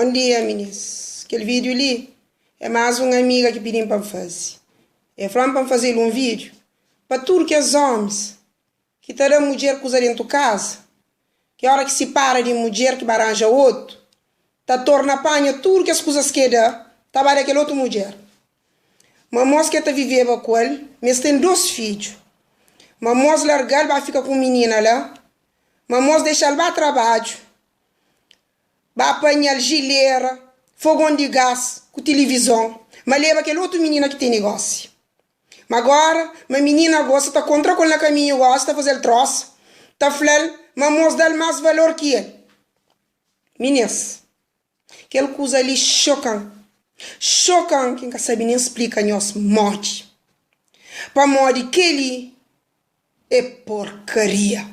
Bon dia minis, kel vídiu li é más un amiga ki pidi-m pa N faze. El fla-m pa N faze-l un vídiu pa tudu kes ómis ki ta da mudjer kuza déntu kaza, ki óra ki sipara di mudjer ki ba ranja otu, ta torna panha tudu kes kuzas ki el da, ta ba da kel otu mudjer. Ma mos ki el ta viveba ku el, ma es ten dos fidju. Ma mos larga-l ba fika ku un minina la, ma mos dexa-l ba trabadju, ba panha-l jilera, fogon di gas ku tilivizon, ma leba kel otu minina ki tene gosi. Ma gora, ma minina gosi ta kontra ku el na kaminhu gosi, ta faze-l trosa, ta fla-l ma mos da-l mas valor ki el. Minês, kel kuza li xoka-m. Xoka-m ki N ka sabe nen splika nhos modi. Pamodi kel-li é porkaria.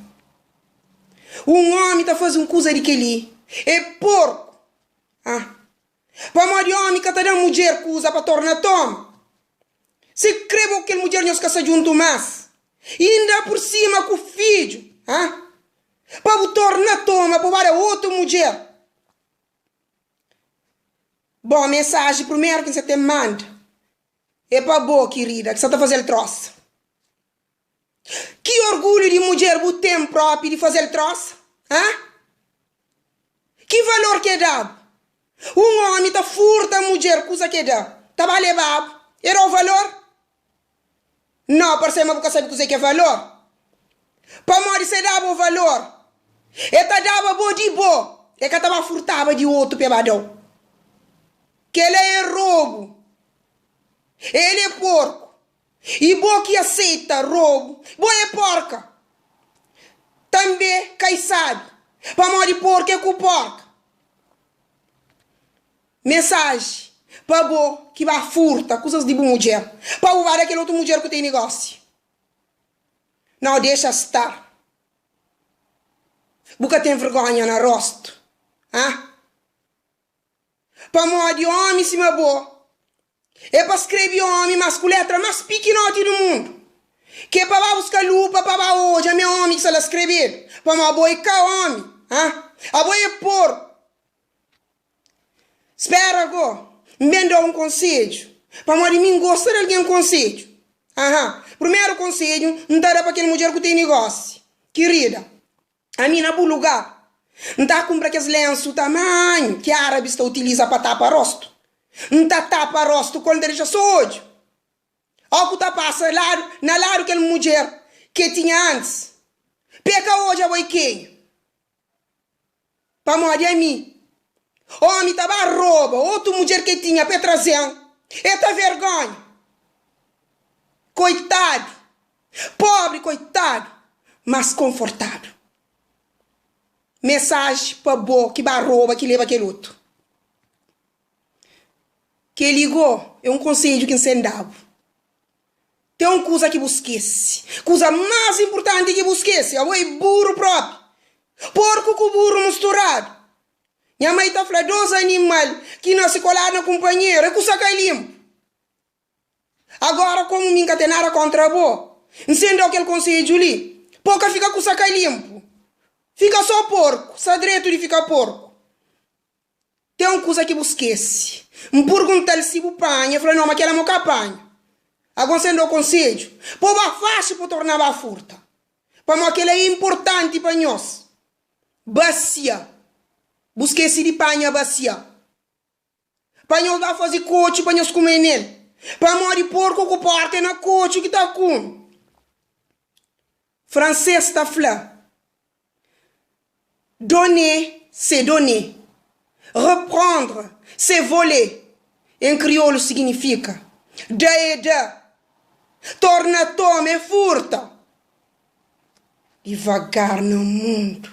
Un ómi ta faze un kuza di kel-li é porku. Ah, pamodi ómi ka ta da mudjer kuza pa torna toma. Si krê bo ku kel mudjer nhos ka sta djuntu más. Inda pur sima ku fidju. Ah, pa bu torna toma pa bu ba da otu mudjer. Bon, mensaji primeru ki N sa ten manda é pa bo, kirida, ki sa ta faze-l trosa. Ki orgulhu di mudjer bu ten propi di faze-l trosa? Ha? Ki valor ki e da-bu? Un omi ta furta mudjer kuza ki e da, ta ba leba-bu, e da-u valor? Nau, parse ma bu ka sabe kuzê ki é valor. Pamodi si e daba-u valor, e ta daba bo di bo, e ka ta ba furtaba di otu pa e ba da-u. Kel-la é robu. El é porku. I bo ki aseita robu, bo é porka. Tanbê kai sabe, pamodi porku é ku porka. Mensaji pa bo ki ba furta kuzas di bu mudjer, pa bu ba da kel otu mudjer ku tene gosi. Nau dexa sta. Bu ka ten vergonha na rostu, ha? Pamodi omi sima bo é pa skrebe omi mas ku letra mas pikinoti di mundu, ki é pa ba buska lupa pa ba odja ma é omi ki sta la skrebedu, pamodi abo é ka omi, ha? Abo é porku. Spera go, N ben da-u un konsedju, pamodi mi N gosta di algen konsedju. Aha, primeru konsedju N ta da pa kel mudjer ku tene gosi. Kirida, ami na bu lugar, N ta kunpra kes lensu tamanhu ki árabis ta utiliza pa tapa rostu. N ta tapa rostu ku el, N ta dexa so odju. Ó ku ta pasa ladu na ladu kel mudjer ki e tinha antis, pa e ka odja bo e kenha. Pamodi ami, ómi ta ba roba otu mudjer ki e tinha pa e traze-m, e ta vergonha. Koitadu, pobri koitadu, mas konfortadu. Mesaji pa bo ki ba roba ki leba kel otu. Kel-li go é un konsedju ki N sen da-bu. Ten un kuza ki bu skese. Kuza más inpurtanti ki bu skese, abo é buru propi. Porku ku buru musturadu. Nha mai ta fla, dos animal ki nase koladu na kunpanheru, é kusa ka linpu. Agora, komu mi N ka ten nada kontra bo, N sen da-u kel konsedju li, pa bu ka fika kusa ka linpu. Fika so porku, sta dretu di fika porku. Ten un kuza ki bu skese. N purgunta-l si bu panha, el fla, No, ma kel-la mo ka panha. Agon sen da-u konsedju, pa bu ba faxi pa bu torna ba furta. Pamodi kel-la é inportanti pa nhos. Basia. Bu skese di panha basia. Pa nhos ba faze kotxu pa nhos kume nel. Pamodi porku ku porka é na kotxu ki ta kume. Fransês ta fla, Donner, c'est donner. Reprendre, c'est voler. Em kriolu siginifika, da é da, torna toma é furta. Divagar na mundu.